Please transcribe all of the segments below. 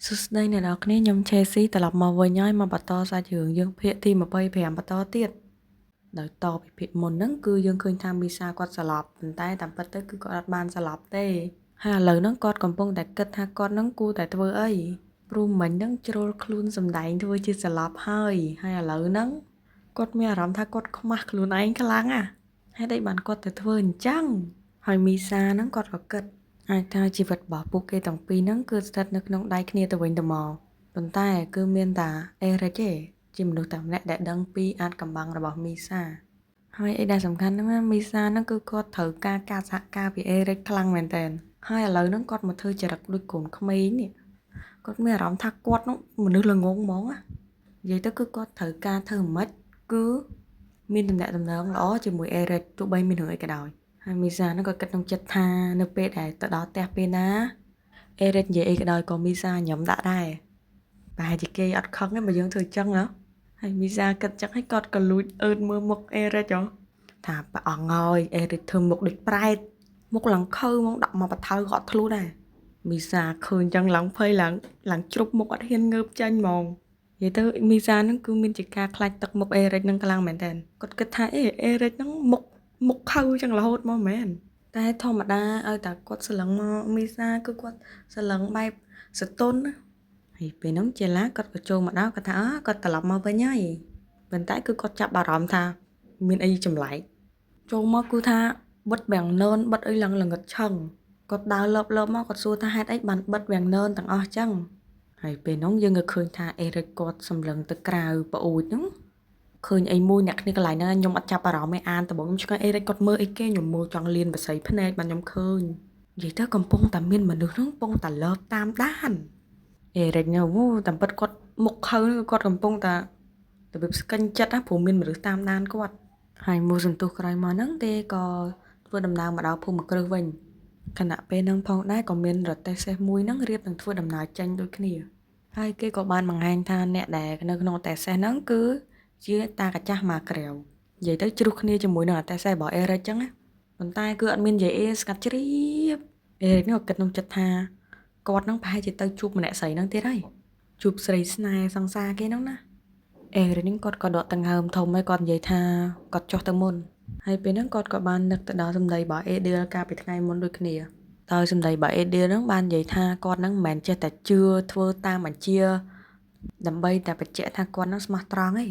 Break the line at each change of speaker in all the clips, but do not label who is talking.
សួស្តីអ្នកនរគ្នាខ្ញុំឆេស៊ីត្រឡប់មកវិញហើយមកបន្តសាច់រឿងយើងភាគទី25បន្តទៀតដោយតពីភាគមុនហ្នឹងគឺយើងឃើញថាមីសាគាត់ស្លាប់ប៉ុន្តែតាមពិតទៅគឺគាត់អត់បានស្លាប់ទេហើយឥឡូវហ្នឹងគាត់កំពុងតែគិតថាគាត់ហ្នឹងគួរតែធ្វើអីព្រោះមិញហ្នឹងជ្រុលខ្លួនសំដែងធ្វើជាស្លាប់ហើយហើយឥឡូវហ្នឹងគាត់មានអារម្មណ៍ថាគាត់ខ្មាស់ខ្លួនឯងខ្លាំងណាស់ហេតុអីបានគាត់ទៅធ្វើអញ្ចឹងហើយមីសាហ្នឹងគាត់ក៏គិតអាចថាជីវិតរបស់ពួកគេទាំងពីរហ្នឹងគឺស្ថិតនៅក្នុងដៃគ្នាទៅវិញទៅមកប៉ុន្តែគឺមានតាអេរិចទេជាមនុស្សតែម្នាក់ដែលដឹងពីអាថ៌កំបាំងរបស់មីសាហើយអីដែលសំខាន់ហ្នឹងណាមីសាហ្នឹងគឺគាត់ត្រូវការការសហការពីអេរិចខ្លាំងមែនតើហើយឥឡូវហ្នឹងគាត់មកធ្វើចរិតដូចកូនក្មេងនេះគាត់មានអារម្មណ៍ថាគាត់ហ្នឹងមនុស្សល្ងងហ្មងណានិយាយទៅគឺគាត់ត្រូវការធ្វើមិនគឺមានតំណែងតំណងល្អជាមួយអេរិចទោះបីមានរឿងអីក៏ដោយហើយមីសាហ្នឹងក៏គិតក្នុងចិត្តថានៅពេលដែលទៅដល់ផ្ទះពេលណាអេរិចនិយាយអីក៏ដោយក៏មីសាញ៉ាំដាក់ដែរប្រហែលជាគេអត់ខឹងទេបើយើងធ្វើចឹងណាហើយមីសាគិតចឹងហើយគាត់ក៏លួចអើតមើលមុខអេរិចហ៎ថាព្រះអង្គហើយអេរិចធ្វើមុខដូចប្រែតមុខឡើងខើហ្មងដាក់មកបថៅក៏អត់ធ្លុះដែរមីសាឃើញចឹងឡើងភ័យឡើងឡើងជ្រុបមុខអត់ហ៊ានងើបចេញហ្មងនិយាយទៅមីសាហ្នឹងគឺមានជាការខ្លាចទឹកមុខអេរិចហ្នឹងខ្លាំងមែនតើគាត់គិតថាអេរិចហ្នឹងមុខមុខខៅចឹងរហូតមកមែនតែធម្មតាឲ្យតែគាត់ស្រឡឹងមកមីសាគឺគាត់ស្រឡឹងបែបសតុនណាហើយពេលហ្នឹងចេឡាគាត់ក៏ចូលមកដល់គាត់ថាអគាត់ត្រឡប់មកវិញហើយប៉ុន្តែគឺគាត់ចាប់អារម្មណ៍ថាមានអីចម្លែកចូលមកគឺថាបិទវាំងននបិទអីឡើងល្ងឹតឆឹងគាត់ដើរលបលបមកគាត់សួរថាហេតុអីបានបិទវាំងននទាំងអស់ចឹងហើយពេលហ្នឹងយើងក៏ឃើញថាអេរិចគាត់សម្លឹងទៅក្រៅប្អូចហ្នឹងឃើញអីមួយអ្នកគ្នាកន្លែងហ្នឹងខ្ញុំអត់ចាប់អារម្មណ៍ឯអានដំបូងខ្ញុំឆ្ងល់អេរិចគាត់មើលអីគេខ្ញុំមើលចង់លៀនបស័យភ្នែកបានខ្ញុំឃើញនិយាយទៅកំពុងតែមានមនុស្សហ្នឹងកំពុងតែលបតាមដានអេរិចហ្នឹងអូតាមពិតគាត់មុខខៅហ្នឹងគាត់កំពុងតែរបៀបស្កិញចិត្តណាព្រោះមានមនុស្សតាមដានគាត់ហើយមួយសន្ទុះក្រោយមកហ្នឹងគេក៏ធ្វើដំណើរមកដល់ភូមិគ្រឹះវិញខណៈពេលហ្នឹងផងដែរក៏មានរទេះសេះមួយហ្នឹងរៀបនឹងធ្វើដំណើរចេញដូចគ្នាហើយគេក៏បានបង្ហាញថាអ្នកដែលនៅក្នុងរទេះសេះហ្នឹងគឺជាតាកាចាស់ម៉ាក្រាវនិយាយទៅជ្រុះគ្នាជាមួយនឹងរទេះសេះរបស់អេរិចចឹងណាប៉ុន្តែគឺអត់មាននិយាយអីស្កាត់ជ្រាបអេរិចហ្នឹងក៏គិតក្នុងចិត្តថាគាត់ហ្នឹងប្រហែលជាទៅជួបម្នាក់ស្រីហ្នឹងទៀតហើយជួបស្រីស្នេហ៍សង្សារគេហ្នឹងណាអេរិចហ្នឹងគាត់ក៏ដកដង្ហើមធំហើយគាត់និយាយថាគាត់ចុះទៅមុនហើយពេលហ្នឹងគាត់ក៏បាននឹកទៅដល់សម្ដីរបស់អេឌៀលកាលពីថ្ងៃមុនដូចគ្នាដោយសម្ដីរបស់អេឌៀលហ្នឹងបាននិយាយថាគាត់ហ្នឹងមិនមែនចេះតែជឿធ្វើតាមបញ្ជាដើម្បីតែបញ្ជាក់ថាគាត់ហ្នឹងស្មោះត្រង់ទេ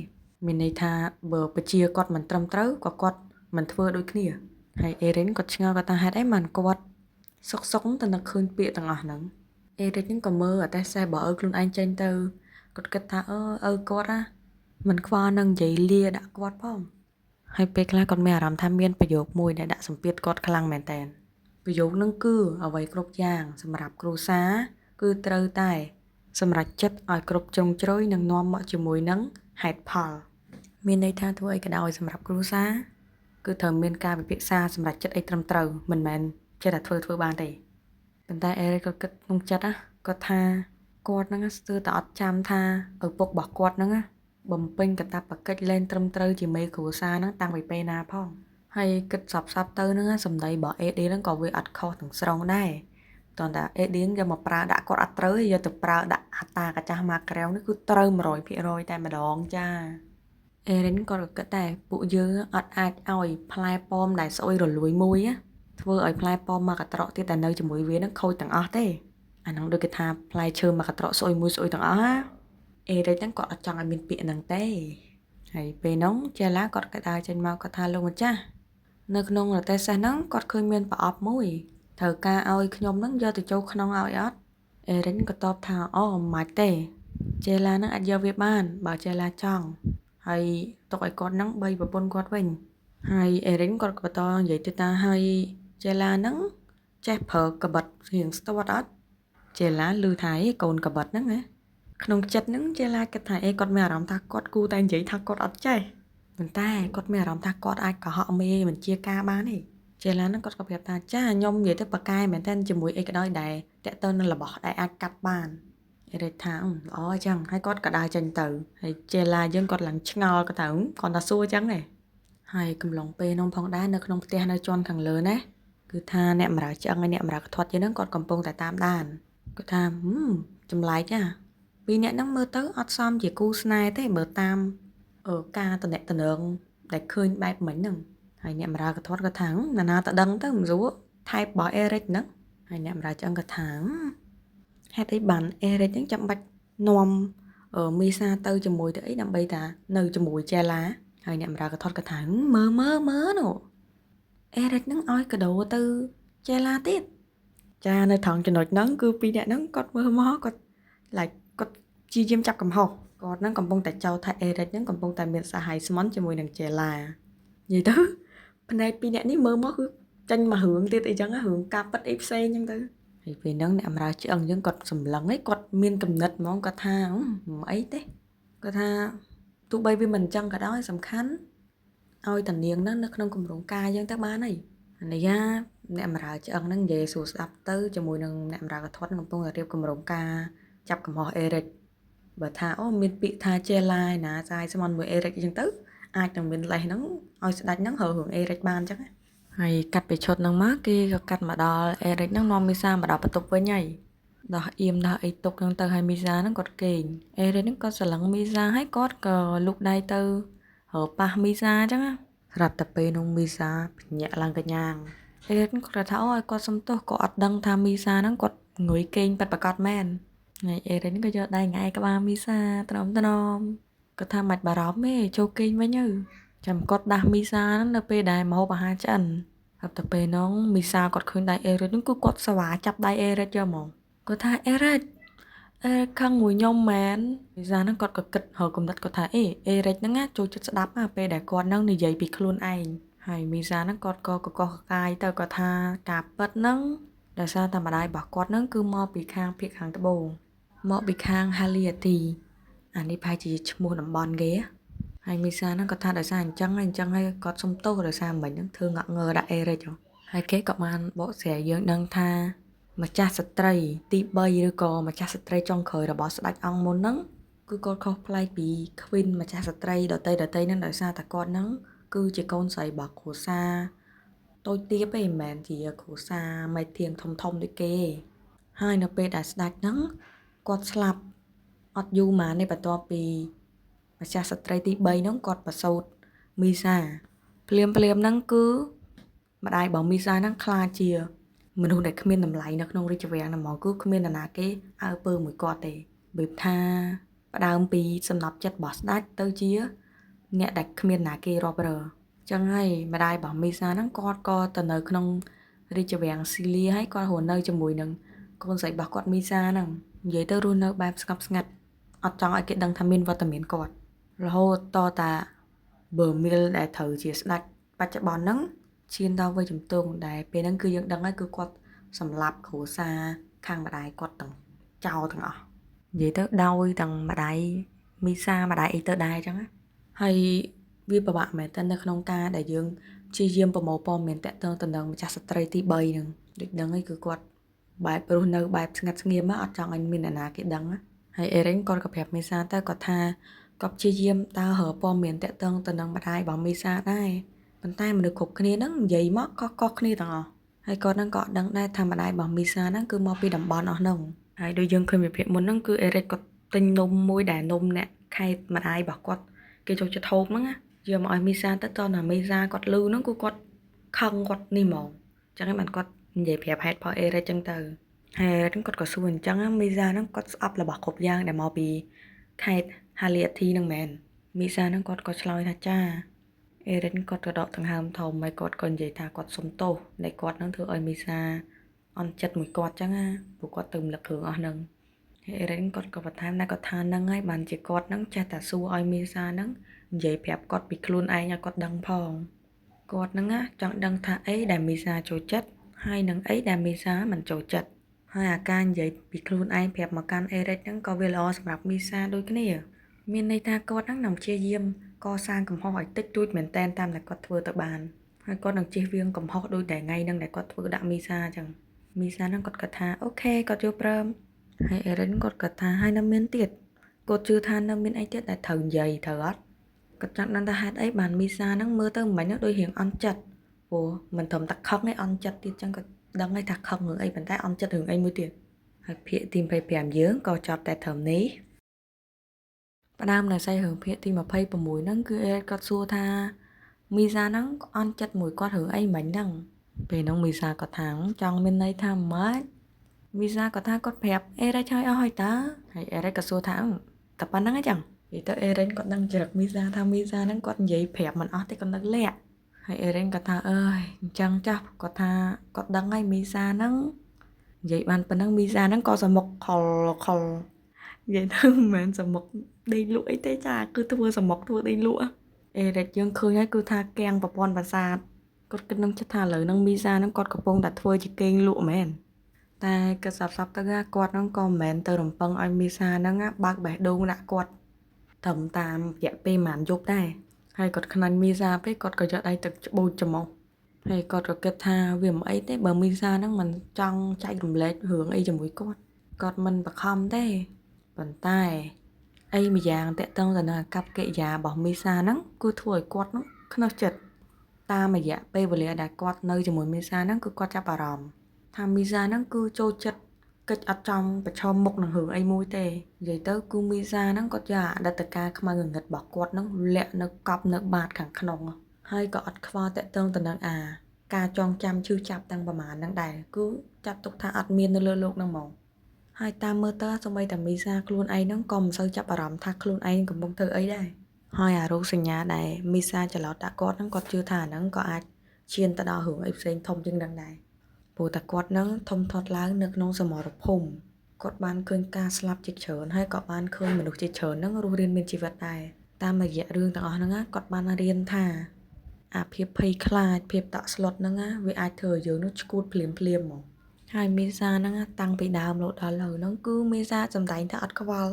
មានន័យថាបើបញ្ជាគាត់មិនត្រឹមត្រូវក៏គាត់មិនធ្វើដូចគ្នាហើយអេរិនគាត់ឆ្ងល់គាត់ថាហេតុអីបានគាត់សុកសុកទៅនឹកឃើញពាក្យទាំងអស់ហ្នឹងអេរិចហ្នឹងក៏មើលអតេសេះរបស់ឪខ្លួនឯងចេញទៅគាត់គិតថាអឺឪគាត់ណាមិនខ្វល់នឹងនិយាយលាដាក់គាត់ផងហើយពេលខ្លះគាត់មានអារម្មណ៍ថាមានប្រយោគមួយដែលដាក់សម្ពាធគាត់ខ្លាំងមែនតើប្រយោគហ្នឹងគឺអ្វីគ្រប់យ៉ាងសម្រាប់គ្រួសារគឺត្រូវតែសម្រេចចិត្តឲ្យគ្រប់ជ្រុងជ្រោយនិងនាំមកជាមួយនឹងហេតុផលមានន័យថាធ្វើអីក៏ដោយសម្រាប់គ្រួសារគឺត្រូវមានការពិភាក្សាសម្រេចចិត្តអីត្រឹមត្រូវមិនមែនចេះតែធ្វើបានទេប៉ុន្តែអេរិកក៏គិតក្នុងចិត្តណាគាត់ថាគាត់ហ្នឹងស្ទើរតែអត់ចាំថាឪពុករបស់គាត់ហ្នឹងបំពេញកាតព្វកិច្ចលែងត្រឹមត្រូវជាមេគ្រួសារហ្នឹងតាំងពីពេលណាផងហើយគិតសពសពទៅហ្នឹងសម្ដីរបស់អេឌីហ្នឹងក៏វាអត់ខុសទាំងស្រុងដែរតោះតាអេឌីយកមកប្រើដាក់គាត់អត់ត្រូវយកទៅប្រើដាក់អតាកាចាស់ម៉ាក្រែវនេះគឺត្រូវ100%តែម្ដងចាអេរិនគាត់ក៏គិតដែរពួកយើងអត់អាចឲ្យផ្លែប៉ោមដែលស្អុយរលួយមួយធ្វើឲ្យផ្លែប៉ោមមកកត្រកទៀតតែនៅជាមួយវានឹងខូចទាំងអស់ទេអាហ្នឹងដូចគេថាផ្លែឈើមកកត្រកស្អុយមួយស្អុយទាំងអស់ណាអេរិចហ្នឹងគាត់អត់ចង់ឲ្យមានពាក្យហ្នឹងទេហើយពេលហ្នឹងចេឡាគាត់ក៏ដើរចេញមកគាត់ថាលោកម្ចាស់នៅក្នុងរទេះសេះហ្នឹងគាត់ឃើញមានប្រអប់មួយត្រូវការឲ្យខ្ញុំហ្នឹងយកទៅចូលក្នុងឲ្យអត់អេរិនក៏តបថាអូមិនបាច់ទេចេឡាហ្នឹងអាចយកវាបានបើចេឡាចង់ហើយទុកឲ្យគាត់ហ្នឹងបីប្រពន្ធគាត់វិញហើយអេរិនគាត់ក៏បន្តនិយាយទៅថាហើយចេឡាហ្នឹងចេះប្រើកបិតរៀងស្ទាត់អត់ចេឡាឮថាអីកូនកបិតហ្នឹងណាក្នុងចិត្តហ្នឹងចេឡាគិតថាអេគាត់មានអារម្មណ៍ថាគាត់គួរតែនិយាយថាគាត់អត់ចេះប៉ុន្តែគាត់មានអារម្មណ៍ថាគាត់អាចកុហកមេបញ្ជាការបានទេចេឡាហ្នឹងគាត់ក៏ប្រាប់ថាចាខ្ញុំនិយាយទៅប៉ាកែមែនតើជាមួយអីក៏ដោយដែលតាក់ទងនឹងរបស់ដែលអាចកាត់បានអេរិចថាល្អអញ្ចឹងហើយគាត់ក៏ដើរចេញទៅហើយចេឡាយើងគាត់ឡើងឆ្ងល់គាត់ថាគាត់ថាសួរអញ្ចឹងឯងហើយកំឡុងពេលនោះផងដែរនៅក្នុងផ្ទះនៅជាន់ខាងលើណាគឺថាអ្នកបម្រើឆ្អឹងហើយអ្នកបម្រើកធាត់យើងហ្នឹងគាត់កំពុងតែតាមដានគាត់ថា ចម្លែកណាពីរអ្នកហ្នឹងមើលទៅអត់សមជាគូស្នេហ៍ទេបើតាមការតំណែងដែលឃើញបែបមិញហ្នឹងហើយអ្នកបម្រើកធាត់គាត់ថាណានាតដឹងទៅមិនស្រួលថែបរបស់អេរិចហ្នឹងហើយអ្នកបម្រើឆ្អឹងគាត់ថាហេតុអីបានអេរិចហ្នឹងចាំបាច់នាំមីសាទៅជាមួយទៅអីដើម្បីតានៅជាមួយចែឡាហើយអ្នកបម្រើកធាត់គាត់ថាមើលមើលមើលនោះអេរិចហ្នឹងឲ្យកដោទៅចែឡាទៀតចានៅត្រង់ចំណុចហ្នឹងគឺពីរអ្នកហ្នឹងគាត់មើលមកគាត់ like គាត់ព្យាយាមចាប់កំហុសគាត់ហ្នឹងកំពុងតែចោទថាអេរិចហ្នឹងកំពុងតែមានសហាយស្មន់ជាមួយនឹងចែឡានិយាយទៅភ្នែកពីរអ្នកនេះមើលមកគឺចាញ់មករឿងទៀតអីចឹងរឿងការពិតអីផ្សេងចឹងទៅហើយពេលហ្នឹងអ្នកអមរើឆ្អឹងយើងគាត់សម្លឹងឯងគាត់មានកំណត់ហ្មងគាត់ថាមិនអីទេគាត់ថាទោះបីវាមិនចឹងក៏ដោយសំខាន់ឲ្យតានាងហ្នឹងនៅក្នុងគម្រោងការយើងទៅបានហើយអានេះអ្នកអមរើឆ្អឹងហ្នឹងនិយាយសួរស្ដាប់ទៅជាមួយនឹងអ្នកអមរើកធាត់កំពុងតែរៀបគម្រោងការចាប់កំហុសអេរិចបើថាអូមានពាក្យថាចេឡាយណាចាយស្មន់មួយអេរិចអញ្ចឹងទៅអាចនឹងមានលេសហ្នឹងឲ្យស្ដាច់ហ្នឹងរើរឿងអេរិចបានអញ្ចឹងហើយកាត់ពីឈុតហ្នឹងមកគេក៏កាត់មកដល់អេរិចហ្នឹងនាំមីសាមកដល់បន្ទប់វិញហើយដោះអៀមដោះអីទុកហ្នឹងទៅឲ្យមីសាហ្នឹងគាត់គេងអេរិចហ្នឹងគាត់ស្រឡឹងមីសាហើយគាត់ក៏លូកដៃទៅរប៉ះមីសាអញ្ចឹងស្រាប់តែពេលនោះមីសាភ្ញាក់ឡើងកញ្ញាងអេរិចគាត់ថាអូឲ្យគាត់សុំទោសក៏អត់ដឹងថាមីសាហ្នឹងគាត់ងុយគេងប៉ិតប្រកាសមែនថ្ងៃអេរិនក៏យកដៃង៉ែក្បាលមីសាត្រមត្រមគាត់ថាមិនបារម្ភទេចូលគេងវិញទៅចាំគាត់ដាស់មីសាហ្នឹងនៅពេលដែលម្ហូបអាហារឆ្អិនហើយទៅពេលហ្នឹងមីសាគាត់ឃើញដៃអេរិនហ្នឹងគឺគាត់ស្វាចាប់ដៃអេរិចយកហ្មងគាត់ថាអេរិចអេរិចខឹងមួយខ្ញុំមែនមីសាហ្នឹងគាត់ក៏គិតរកកំណត់គាត់ថាអេអេរិចហ្នឹងណាចូលចិត្តស្ដាប់ណាពេលដែលគាត់ហ្នឹងនិយាយពីខ្លួនឯងហើយមីសាហ្នឹងគាត់ក៏កកកកាយទៅគាត់ថាការពិតហ្នឹងដោយសារតែម្ដាយរបស់គាត់ហ្នឹងគឺមកពីខាងភាគខាងត្បូងមកពីខាងហាលីអាទីអានេះប្រហែលជាឈ្មោះតំបន់គេហើយមីសាហ្នឹងគាត់ថាដោយសារអញ្ចឹងហើយគាត់សុំទោសដោយសារមិញហ្នឹងធ្វើងក់ងើដាក់អេរិចហើយគេក៏បានបកស្រាយយើងដឹងថាម្ចាស់ស្ត្រីទី3ឬក៏ម្ចាស់ស្ត្រីចុងក្រោយរបស់ស្ដេចអង្គមុនហ្នឹងគឺគាត់ខុសប្លែកពី Queen ម្ចាស់ស្ត្រីដតីហ្នឹងដោយសារតែគាត់ហ្នឹងគឺជាកូនស្រីរបស់គ្រួសារតូចទាបឯងមិនមែនជាគ្រួសារមេធាងធំធំដូចគេហើយនៅពេលដែលស្ដេចហ្នឹងគាត់ស្លាប់អត់យូរម៉ានទេបន្ទាប់ពីម្ចាស់ស្ត្រីទី3ហ្នឹងគាត់ប្រសូតមីសាភ្លាមភ្លាមហ្នឹងគឺម្ដាយរបស់មីសាហ្នឹងខ្លាចជាមនុស្សដែលគ្មានតម្លៃនៅក្នុងរាជវាំងហ្នឹងហ្មងគឺគ្មាននរណាគេអើពើមួយគាត់ទេបើថាផ្ដើមពីសំណប់ចិត្តរបស់ស្ដេចទៅជាអ្នកដែលគ្មានណាគេរាប់រើចឹងហើយម្ដាយរបស់មីសាហ្នឹងគាត់ក៏ទៅនៅក្នុងរាជវាំងស៊ីលីហើយគាត់រស់នៅជាមួយនឹងកូនស្រីរបស់គាត់មីសាហ្នឹងនិយាយទៅរស់នៅបែបស្ងប់ស្ងាត់អត់ចង់ឲ្យគេដឹងថាមានវត្តមានគាត់រហូតតតាបើមីលដែលត្រូវជាស្ដេចបច្ចុប្បន្នហ្នឹងឈានដល់វ័យជំទង់ដែលពេលហ្នឹងគឺយើងដឹងហើយគឺគាត់សម្លាប់គ្រួសារខាងម្ដាយគាត់ទាំងចោលទាំងអស់និយាយទៅដោយទាំងម្ដាយមីសាម្ដាយអីទៅដែរអញ្ចឹងហើយវាពិបាកមែនតើនៅក្នុងការដែលយើងព្យាយាមប្រមូលព័ត៌មានតាក់ទងទៅនឹងម្ចាស់ស្ត្រីទី3ហ្នឹងដូចដឹងហើយគឺគាត់បែបរស់នៅបែបស្ងាត់ស្ងៀមអត់ចង់ឲ្យមានអ្នកណាគេដឹងហើយអេរិនគាត់ក៏ប្រាប់មីសាទៅគាត់ថាគាត់ព្យាយាមដើររកព័ត៌មានតាក់ទងទៅនឹងម្ដាយរបស់មីសាដែរប៉ុន្តែមនុស្សគ្រប់គ្នាហ្នឹងនិយាយមកកុសគ្នាទាំងអស់ហើយគាត់ហ្នឹងក៏ដឹងដែរថាម្ដាយរបស់មីសាហ្នឹងគឺមកពីតំបន់អស់ហ្នឹងហើយដូចយើងឃើញវិភាគមុនហ្នឹងគឺអេរិកគាត់ទិញនំមួយដែលនំអ្នកខេតម្ដាយរបស់គាត់គេចូលចិត្តហូបហ្នឹងណាយកមកឲ្យមីសាទៅតណាមីសាគាត់លឺហ្នឹងគឺគាត់ខឹងគាត់នេះហ្មងអញ្ចឹងឯងបានគាត់និយាយប្រាប់ហេតុផលអេរិកចឹងទៅហើយអេរិកគាត់ក៏សួរអញ្ចឹងមីសាហ្នឹងគាត់ស្អប់របស់គ្រប់យ៉ាងដែលមកពីខេត្តហាលីអាធីហ្នឹងមែនមីសាហ្នឹងគាត់ក៏ឆ្លើយថាចាអេរិនគាត់ក៏ដកដង្ហើមធំហើយគាត់ក៏និយាយថាគាត់សុំទោសដែលគាត់នឹងធ្វើឲ្យមីសាអន់ចិត្តមួយគាត់ចឹងណាព្រោះគាត់ទៅរំលឹករឿងអស់ហ្នឹងហើយអេរិនគាត់ក៏បន្ថែមដែរគាត់ថាហ្នឹងហើយបានជាគាត់ហ្នឹងចេះតែសួរឲ្យមីសាហ្នឹងនិយាយប្រាប់គាត់ពីខ្លួនឯងឲ្យគាត់ដឹងផងគាត់ហ្នឹងណាចង់ដឹងថាអីដែលមីសាចូលចិត្តហើយនឹងអីដែលមីសាមិនចូលចិត្តហើយអាការនិយាយពីខ្លួនឯងប្រាប់មកកាន់អេរិកហ្នឹងក៏វាល្អសម្រាប់មីសាដូចគ្នាមានន័យថាគាត់ហ្នឹងនឹងព្យាយាមកសាងកំហុសឲ្យតិចតួចមែនតែនតាមដែលគាត់ធ្វើទៅបានហើយគាត់នឹងជៀសវាងកំហុសដូចតែថ្ងៃហ្នឹងដែលគាត់ធ្វើដាក់មីសាអញ្ចឹងមីសាហ្នឹងគាត់គាត់ថាអូខេគាត់យល់ព្រមហើយអេរិនគាត់គាត់ថាហើយនៅមានទៀតគាត់ជឿថានៅមានអីទៀតដែលត្រូវនិយាយត្រូវអត់គាត់ចង់ដឹងថាហេតុអីបានមីសាហ្នឹងមើលទៅមិនហ្នឹងដូចរៀងអន់ចិត្តព្រោះមិនត្រឹមតែខឹងទេអន់ចិត្តទៀតអញ្ចឹងគាត់ដឹងហើយថាខឹងរឿងអីប៉ុន្តែអន់ចិត្តរឿងអីមួយទៀត ហើយភាគទី25យើងក៏ចប់តែត្រឹមនេះផ្ដើមនៅសាច់រឿងភាគទី26ហ្នឹងគឺអេរិកគាត់សួរថាមីសាហ្នឹងអន់ចិត្តមួយគាត់រឿងអីមិញហ្នឹងពេលហ្នឹងមីសាគាត់ថាចង់មានន័យថាម៉េចមីសាគាត់ថាគាត់ប្រាប់អេរិកហើយអស់ហើយតើហើយអេរិកក៏សួរថាតែប៉ុណ្្នឹងឯងចឹងនិយាយទៅអេរិនគាត់ដឹងច្រឹកមីសាថាមីសាហ្នឹងគាត់និយាយប្រាប់មិនអស់ទេគាត់នៅលាក់ហើយអេរិនគាត់ថាអើយអញ្ចឹងចាស់គាត់ថាគាត់ដឹងហើយមីសាហ្នឹងនិយាយបានប៉ុណ្ណឹងមីសាហ្នឹងក៏សមុកខលខលនិយាយទៅមិនមែនសមុកដេកលក់អីទេចាគឺធ្វើសមុកធ្វើដេកលក់អេរិកយើងឃើញហើយគឺថាកាំងប្រព័ន្ធប្រសាទគាត់គិតនឹងចិត្តថាឥឡូវហ្នឹងមីសាហ្នឹងគាត់កំពុងតែធ្វើជាគេងលក់មែនតែក៏សាប់សាប់ទៅគាត់ហ្នឹងក៏មិនមែនទៅរំពឹងឲ្យមីសាហ្នឹងបើកបេះដូងដាក់គាត់ត្រឹមតាមរយៈពេលប្រហែលយប់ដែរហើយគាត់ខ្នាញ់មីសាពេកគាត់ក៏យកដៃទឹកច្បូចច្រមុះហើយគាត់ក៏គិតថាវាមិនអីទេបើមីសាហ្នឹងមិនចង់ចែករំលែករឿងអីជាមួយគាត់គាត់មិនបខំទេប៉ុន្តែអីម្យ៉ាងតកតងទៅនឹងអាកប្បកិរិយារបស់មីសាហ្នឹងគឺធ្វើឲ្យគាត់ហ្នឹងខ្នោះចិត្តតាមរយៈពេលវេលាដែលគាត់នៅជាមួយមីសាហ្នឹងគឺគាត់ចាប់អារម្មណ៍ថាមីសាហ្នឹងគឺចូលចិត្តកិច្ចអត់ចំប្រឈមមុខនឹងរឿងអីមួយទេនិយាយទៅគឺមីសាហ្នឹងគាត់យកអតីតកាលខ្មៅងងឹតរបស់គាត់ហ្នឹងលាក់នៅកប់នៅបាតខាងក្នុងហើយក៏អត់ខ្វល់តាក់ទងទៅនឹងអាការចងចាំឈឺចាប់ទាំងប្រមាណហ្នឹងដែរគឺចាត់ទុកថាអត់មាននៅលើលោកហ្នឹងហ្មងហើយតាមមើលទៅសូម្បីតែមីសាខ្លួនឯងហ្នឹងក៏មិនសូវចាប់អារម្មណ៍ថាខ្លួនឯងកំពុងធ្វើអីដែរហើយអារោគសញ្ញាដែលមីសាច្រឡោតដាក់គាត់ហ្នឹងគាត់ជឿថាអាហ្នឹងក៏អាចឈានទៅដល់រឿងអីផ្សេងធំជាងហ្នឹងដែរព្រោះតែគាត់នឹងធំធាត់ឡើងនៅក្នុងសមរភូមិគាត់បានឃើញការស្លាប់ជាច្រើនហើយក៏បានឃើញមនុស្សជាច្រើនហ្នឹងរស់រានមានជីវិតដែរតាមរយៈរឿងទាំងអស់ហ្នឹងគាត់បានរៀនថាអាភាពភ័យខ្លាចភាពតក់ស្លុតហ្នឹងវាអាចធ្វើឲ្យយើងនោះឆ្កួតភ្លាមភ្លាមហ្មងហើយមីសាហ្នឹងតាំងពីដើមរហូតដល់ឥឡូវហ្នឹងគឺមីសាសម្ដែងថាអត់ខ្វល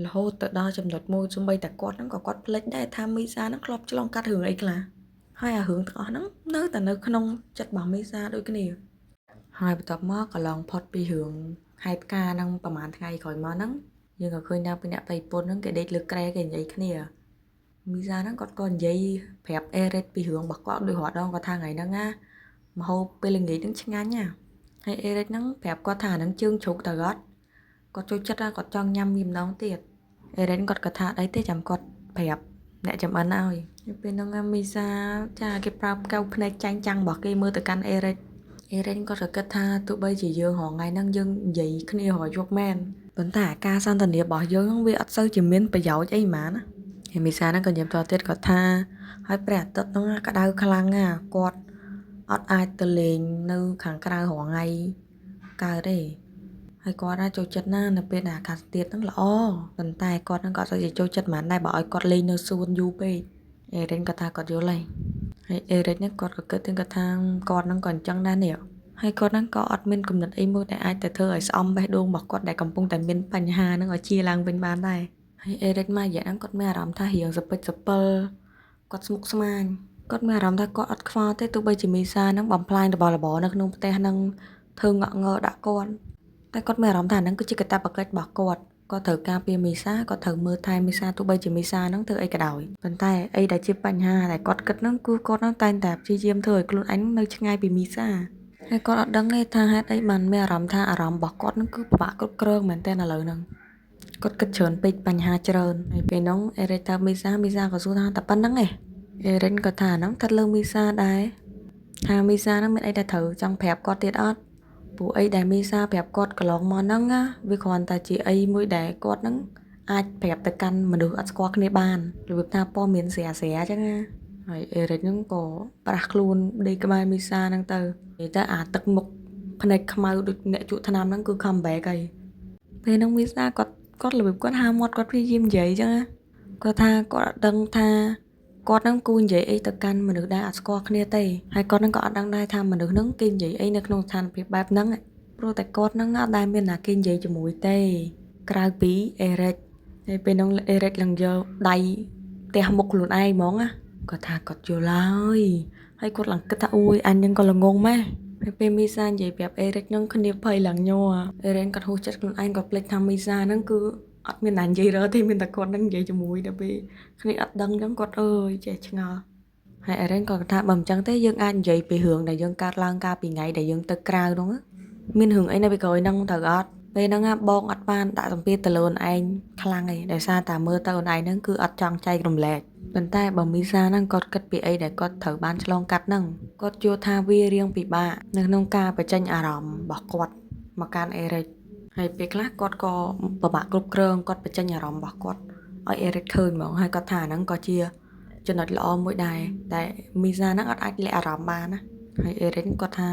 ់រហូតទៅដល់ចំណុចមួយសូម្បីតែគាត់ហ្នឹងក៏គាត់ភ្លេចដែរថាមីសាហ្នឹងធ្លាប់ឆ្លងកាត់រឿងអីខ្លះហើយអារឿងទាំងអស់ហ្នឹងនៅតែនៅក្នុងចិត្តរបស់មីសាដូចគ្នាហើយបន្ទាប់មកក៏ឡងផុតពីរឿងហេតុការណ៍ហ្នឹងប្រហែលថ្ងៃក្រោយមកហ្នឹងយើងក៏ឃើញថាពីអ្នកប្រពន្ធហ្នឹងគេដេកលើគ្រែគេនិយាយគ្នាមីសាហ្នឹងគាត់ក៏និយាយប្រាប់អេរិតពីរឿងរបស់គាត់ដូចរាល់ដងគាត់ថាថ្ងៃហ្នឹងណាម្ហូបពេលល្ងាចហ្នឹងឆ្ងាញ់ណាហើយអេរិតហ្នឹងប្រាប់គាត់ថាហ្នឹងជើងជ្រូកទៅអត់គាត់ចូលចិត្តគាត់ចង់ញ៉ាំវាម្ដងទៀតអេរិនគាត់ក៏ថាអីទេចាំគាត់ប្រាប់អ្នកចំអិនឲ្យពេលហ្នឹងមីសាចាគេប្រើកែវភ្នែកចាញ់ចាំងរបស់គេមើលទៅកាន់អេរិតអេរិនគាត់ក៏គិតថាទោះបីជាយើងរាល់ថ្ងៃហ្នឹងយើងនិយាយគ្នារាល់យប់មែនប៉ុន្តែការសន្ទនារបស់យើងហ្នឹងវាអត់សូវជាមានប្រយោជន៍អីហ្មងណាហើយមីសាហ្នឹងក៏និយាយបន្តទៀតគាត់ថាហើយព្រះអាទិត្យហ្នឹងក្តៅខ្លាំងណាគាត់អត់អាចទៅលេងនៅខាងក្រៅរាល់ថ្ងៃកើតទេហើយគាត់ណាចូលចិត្តណានៅពេលដែលអាកាសធាតុហ្នឹងល្អប៉ុន្តែគាត់ហ្នឹងក៏អត់សូវជាចូលចិត្តហ្មងដែរបើឲ្យគាត់លេងនៅសួនយូរពេកអេរិនគាត់ថាគាត់យល់ហើយហើយអេរិកហ្នឹងគាត់ក៏គិតទៅគាត់ថាគាត់ហ្នឹងក៏អញ្ចឹងដែរនេះហើយគាត់ហ្នឹងក៏អត់មានគំនិតអីមួយដែលអាចទៅធ្វើឲ្យស្អំបេះដូងរបស់គាត់ដែលកំពុងតែមានបញ្ហាហ្នឹងឲ្យជាឡើងវិញបានដែរហើយអេរិកមួយរយៈហ្នឹងគាត់មានអារម្មណ៍ថារៀងសពិចសពិលគាត់ស្មុគស្មាញគាត់មានអារម្មណ៍ថាគាត់អត់ខ្វល់ទេទោះបីជាមីសាហ្នឹងបំផ្លាញរបស់របរនៅក្នុងផ្ទះហ្នឹងធ្វើងក់ងើដាក់គាត់តែគាត់មានអារម្មណ៍ថាហ្នឹងគឺជាកាតព្វកិច្ចរបស់គាត់គាត់ត្រូវការពារមីសាគាត់ត្រូវមើលថែមីសាទោះបីជាមីសាហ្នឹងធ្វើអីក៏ដោយប៉ុន្តែអីដែលជាបញ្ហាដែលគាត់គិតហ្នឹងគឺគាត់ហ្នឹងតែងតែព្យាយាមធ្វើឲ្យខ្លួនឯងនៅឆ្ងាយពីមីសាហើយគាត់អត់ដឹងទេថាហេតុអីបានមានអារម្មណ៍ថាអារម្មណ៍របស់គាត់ហ្នឹងគឺពិបាកគ្រប់គ្រងមែនទែនឥឡូវហ្នឹងគាត់គិតច្រើនពេកបញ្ហាច្រើនហើយពេលហ្នឹងអេរិកតើមីសាមីសាក៏សួរថាតែប៉ុណ្្នឹងឯងអេរិនក៏ថាហ្នឹងស្ថិតលើមីសាដែរថាមីសាហ្នឹងមានអីដែលត្រូវចង់ប្រាប់គាត់ទៀតអត់ព្រោះអីដែលមីសាប្រាប់គាត់កន្លងមកហ្នឹងណាវាគ្រាន់តែជាអីមួយដែលគាត់ហ្នឹងអាចប្រាប់ទៅកាន់មនុស្សអត់ស្គាល់គ្នាបានរបៀបថាព័ត៌មានស្រាស្រាអញ្ចឹងណាហើយអេរិកហ្នឹងក៏ប្រាស់ខ្លួនដេកក្បែរមីសាហ្នឹងទៅនិយាយទៅអាទឹកមុខភ្នែកខ្មៅដូចអ្នកជក់ថ្នាំហ្នឹងគឺ comeback ហើយពេលហ្នឹងមីសាគាត់របៀបគាត់ហាមាត់គាត់ព្យាយាមនិយាយអញ្ចឹងណាគាត់ថាគាត់អត់ដឹងថាគាត់ហ្នឹងគួរនិយាយអីទៅកាន់មនុស្សដែលអត់ស្គាល់គ្នាទេហើយគាត់ហ្នឹងក៏អត់ដឹងដែរថាមនុស្សហ្នឹងគេនិយាយអីនៅក្នុងស្ថានភាពបែបហ្នឹងព្រោះតែគាត់ហ្នឹងអត់ដែលមានណាគេនិយាយជាមួយទេក្រៅពីអេរិកហើយពេលហ្នឹងអេរិកឡើងយកដៃផ្ទះមុខខ្លួនឯងហ្មងណាគាត់ថាគាត់យល់ហើយហើយគាត់ឡើងគិតថាអូយអញហ្នឹងក៏ល្ងងម៉េះហើយពេលមីសានិយាយប្រាប់អេរិកហ្នឹងគ្នាភ័យឡើងញ័រអេរិកគាត់ហួសចិត្តខ្លួនឯងគាត់ភ្លេចថាមីសាហ្នឹងគឺអត់មានណានិយាយរើទេមានតែគាត់នឹងនិយាយជាមួយដល់ពេលគ្នាអត់ដឹងអញ្ចឹងគាត់អើយចេះឆ្ងល់ហើយអេរិនក៏ថាបើមិនចឹងទេយើងអាចនិយាយពីរឿងដែលយើងកើតឡើងកាលពីថ្ងៃដែលយើងទៅក្រៅនោះមានរឿងអីនៅពីក្រោយហ្នឹងត្រូវអត់ ពេលហ្នឹងណាបងអត់បានដាក់សម្ពាធទៅលើអូនឯងខ្លាំងឯងដោយសារតែមើលទៅអូនឯងហ្នឹងគឺអត់ចង់ចែករំលែកប៉ុន្តែបើមីសាហ្នឹងគាត់គិតពីអីដែលគាត់ត្រូវបានឆ្លងកាត់ហ្នឹងគាត់យល់ថាវារៀងពិបាកនៅក្នុងការបញ្ចេញអារម្មណ៍របស់គាត់មកកាន់អេរិចហើយពេលខ្លះគាត់ក៏ពិបាកគ្រប់គ្រងគាត់បញ្ចេញអារម្មណ៍របស់គាត់ឲ្យអេរិចឃើញហ្មងហើយគាត់ថាអាហ្នឹងក៏ជាចំណុចល្អមួយដែរតែមីសាហ្នឹងអត់អាចលាក់អារម្មណ៍បានណាហើយអេរិចគាត់ថា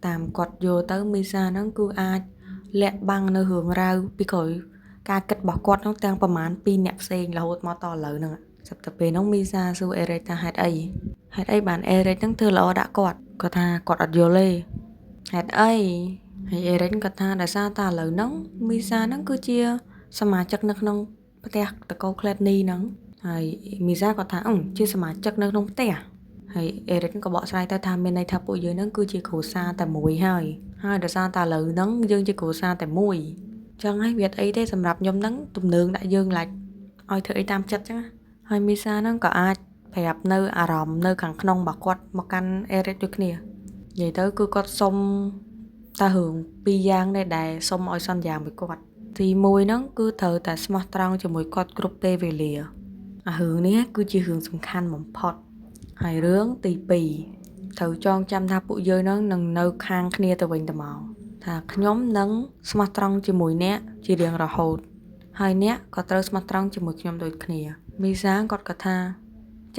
តាមគាត់យល់ទៅមីសាហ្នឹងគឺអាចលាក់បាំងនៅរឿងរ៉ាវពីក្រោយការគិតរបស់គាត់ហ្នឹងទាំងប្រមាណ2អ្នកផ្សេងរហូតមកតឥឡូវហ្នឹងចាប់តែពេលហ្នឹងមីសាសួរអេរិចថាហេតុអីបានអេរិចហ្នឹងធ្វើល្អដាក់គាត់គាត់ថាគាត់អត់យល់ទេហេតុអីហើយអេរិចគាត់ថាដោយសារតែឥឡូវហ្នឹងមីសាហ្នឹងគឺជាសមាជិកនៅក្នុងផ្ទះតកូក្លែតនីហ្នឹងហើយមីសាគាត់ថាជាសមាជិកនៅក្នុងផ្ទះហើយអេរិចក៏បកស្រាយទៅថាមានន័យថាពួកយើងហ្នឹងគឺជាគ្រួសារតែមួយហើយដោយសារតែឥឡូវហ្នឹងយើងជាគ្រួសារតែមួយចឹងហើយវាអត់អីទេសម្រាប់ខ្ញុំហ្នឹងទំនើងដាក់យើងឡាច់ឲ្យធ្វើអីតាមចិត្តចឹងហើយមីសាហ្នឹងក៏អាចប្រាប់នៅអារម្មណ៍នៅខាងក្នុងរបស់គាត់មកកាន់អេរិចដូចគ្នានិយាយទៅគឺគាត់សុំតែរឿងពីរយ៉ាងនេះដែលសុំឲ្យសន្យាមួយគាត់ទី1ហ្នឹងគឺត្រូវតែស្មោះត្រង់ជាមួយគាត់គ្រប់ពេលវេលាអារឿងនេះគឺជារឿងសំខាន់បំផុតហើយរឿងទី2ត្រូវចងចាំថាពួកយើងហ្នឹងនឹងនៅខាងគ្នាទៅវិញទៅមកថាខ្ញុំនឹងស្មោះត្រង់ជាមួយអ្នកជារៀងរហូតហើយអ្នកក៏ត្រូវស្មោះត្រង់ជាមួយខ្ញុំដូចគ្នាមីសាគាត់ក៏ថា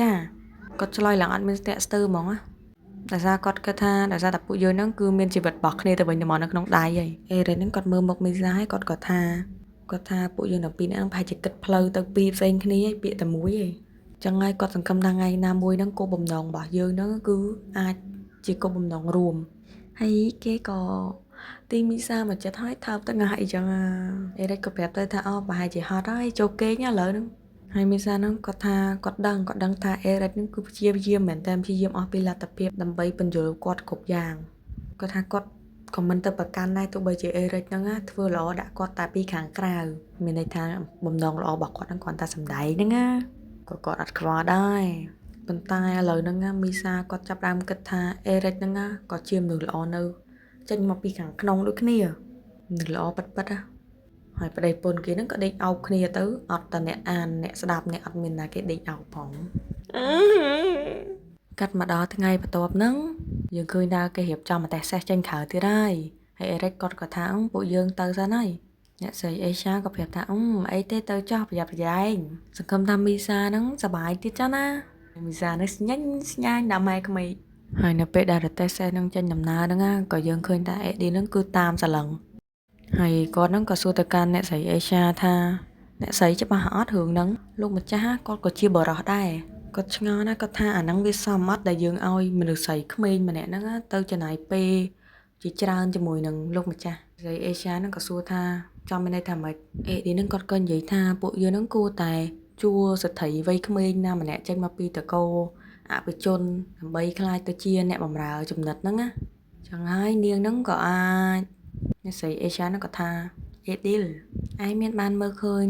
ចាគាត់ឆ្លើយឡើងអត់មានស្ទាក់ស្ទើរហ្មងណាដោយសារគាត់គិតថាដោយសារតែពួកយើងហ្នឹងគឺមានជីវិតរបស់គ្នាទៅវិញទៅមកនៅក្នុងដៃហើយអេរិនហ្នឹងគាត់មើលមុខមីសាហើយគាត់ក៏ថាគាត់ថាពួកយើងទាំងពីរនាក់ហ្នឹងប្រហែលជាគិតផ្លូវទៅពីរផ្សេងគ្នាហើយពាក្យតែមួយឯងចឹងហើយគាត់សង្ឃឹមថាថ្ងៃណាមួយហ្នឹងគោលបំណងរបស់យើងហ្នឹងគឺអាចជាគោលបំណងរួមហើយគេក៏ទីមីសាមកចិត្តហើយថើបទៅងាស់អីចឹងអេរិចក៏ប្រាប់ទៅថាអូប្រហែលជាហត់ហើយចូលគេងឥឡូវហ្នឹងហើយមីសាហ្នឹងគាត់ថាគាត់ដឹងថាអេរិចហ្នឹងគឺព្យាយាមមែនតើព្យាយាមអស់ពីលទ្ធភាពដើម្បីបញ្យល់គាត់គ្រប់យ៉ាងគាត់ថាគាត់ក៏មិនទៅប្រកាន់ដែរទោះបីជាអេរិចហ្នឹងណាធ្វើល្អដាក់គាត់តែពីខាងក្រៅមានន័យថាបំណងល្អរបស់គាត់ហ្នឹងគ្រាន់តែសម្ដែងហ្នឹងណាក៏គាត់អត់ខ្វល់ដែរប៉ុន្តែឥឡូវហ្នឹងណាមីសាគាត់ចាប់ផ្ដើមគិតថាអេរិចហ្នឹងណាក៏ជាមនុស្សល្អនៅចេញមកពីខាងក្នុងដូចគ្នាមនុស្សល្អពិតៗណាហើយប្តីប្រពន្ធគេហ្នឹងក៏ដេកអោបគ្នាទៅអត់តែអ្នកអានអ្នកស្ដាប់អ្នកអត់មានណាគេដេកអោបផងកាត់មកដល់ថ្ងៃបន្ទាប់ហ្នឹងយើងឃើញថាគេរៀបចំម្ទេសសេះចេញក្រៅទៀតហើយហើយអេរិចគាត់ក៏ថាពួកយើងទៅសិនហើយអ្នកស្រីអេសាក៏ប្រាប់ថាអីទេទៅចោះប្រយ័ត្នប្រយែងសង្ឃឹមថាមីសាហ្នឹងសប្បាយទៀតចាណាមីសាហ្នឹងស្ញាញ់ស្ញាញដល់ម៉ែក្មេកហើយនៅពេលដែលរទេះសេះហ្នឹងចេញដំណើរហ្នឹងណាក៏យើងឃើញថាអេឌីហ្នឹងគឺតាមសឡឹងហើយគាត់ហ្នឹងក៏សួរទៅកាន់អ្នកស្រីអេសាថាអ្នកស្រីច្បាស់អត់រឿងហ្នឹងលោកម្ចាស់គាត់ក៏ជាបរិសដែរគាត់ឆ្ងល់ណាគាត់ថាអាហ្នឹងវាសមអត់ដែលយើងឲ្យមនុស្សស្រីក្មេងម្នាក់ហ្នឹងទៅចំណាយពេលជាច្រើនជាមួយនឹងលោកម្ចាស់ស្រីអេសាហ្នឹងក៏សួរថាចង់មានន័យថាម៉េចអេឌីហ្នឹងគាត់ក៏និយាយថាពួកយើងហ្នឹងគួរតែជួស្ត្រីវ័យក្មេងណាម្នាក់ចេញមកពីតកោអភិជនដើម្បីក្លាយទៅជាអ្នកបម្រើចំណិតហ្នឹងណាចឹងហើយនាងហ្នឹងក៏អាចអ្នកស្រីអេសាហ្នឹងក៏ថាអេឌីលឯងមានបានមើលឃើញ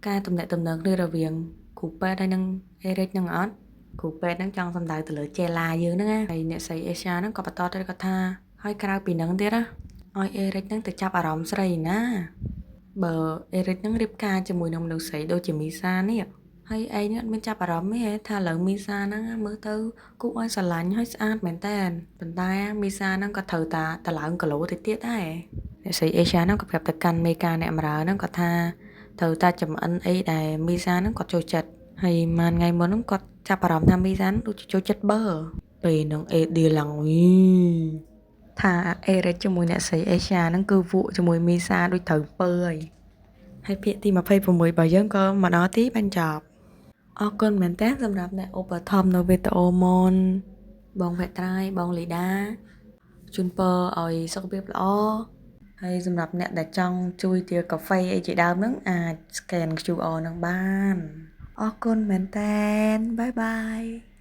ការទំនាក់ទំនងគ្នារវាងគ្រូពេទ្យហើយនិងអេរិចហ្នឹងអត់គ្រូពេទ្យហ្នឹងចង់សំដៅទៅលើចេឡាយើងហ្នឹងណាហើយអ្នកស្រីអេសាហ្នឹងក៏បន្តទៅគាត់ថាហើយក្រៅពីហ្នឹងទៀតណាឲ្យអេរិចហ្នឹងទៅចាប់អារម្មណ៍ស្រីណាបើអេរិចហ្នឹងរៀបការជាមួយនឹងមនុស្សស្រីដូចជាមីសានេះហើយឯងនេះអត់មានចាប់អារម្មណ៍ទេថាឥឡូវមីសាហ្នឹងមើលទៅគួរឲ្យស្រឡាញ់ហើយស្អាតមែនតើប៉ុន្តែមីសាហ្នឹងក៏ត្រូវតាតឡើងគីឡូតិចទៀតដែរអ្នកស្រីអេសាហ្នឹងក៏ប្រាប់ទៅកាន់មេការអ្នកបម្រើហ្នឹងក៏ថាត្រូវតែចំអិនអីដែលមីសាហ្នឹងគាត់ចូលចិត្តហើយមួយថ្ងៃមុនហ្នឹងគាត់ចាប់អារម្មណ៍ថាមីសាហ្នឹងដូចជាចូលចិត្តបឺពេលហ្នឹងអេឌីឡើងវីថាអេរិចជាមួយអ្នកស្រីអេសាហ្នឹងគឺវក់ជាមួយមីសាដូចត្រូវពើហើយភាគទី26របស់យើងក៏មកដល់ទីបញ្ចប់អរគុណមែនតើសម្រាប់អ្នកឧបត្ថម្ភនៅវីដេអូមុនបងភត្រាយបងលីដាជូនពរឲ្យសុខភាពល្អហើយសម្រាប់អ្នកដែលចង់ជួយទាកាហ្វេអីជាដើមហ្នឹងអាច scan QR ហ្នឹងបានអរគុណមែនតើបាយបាយ។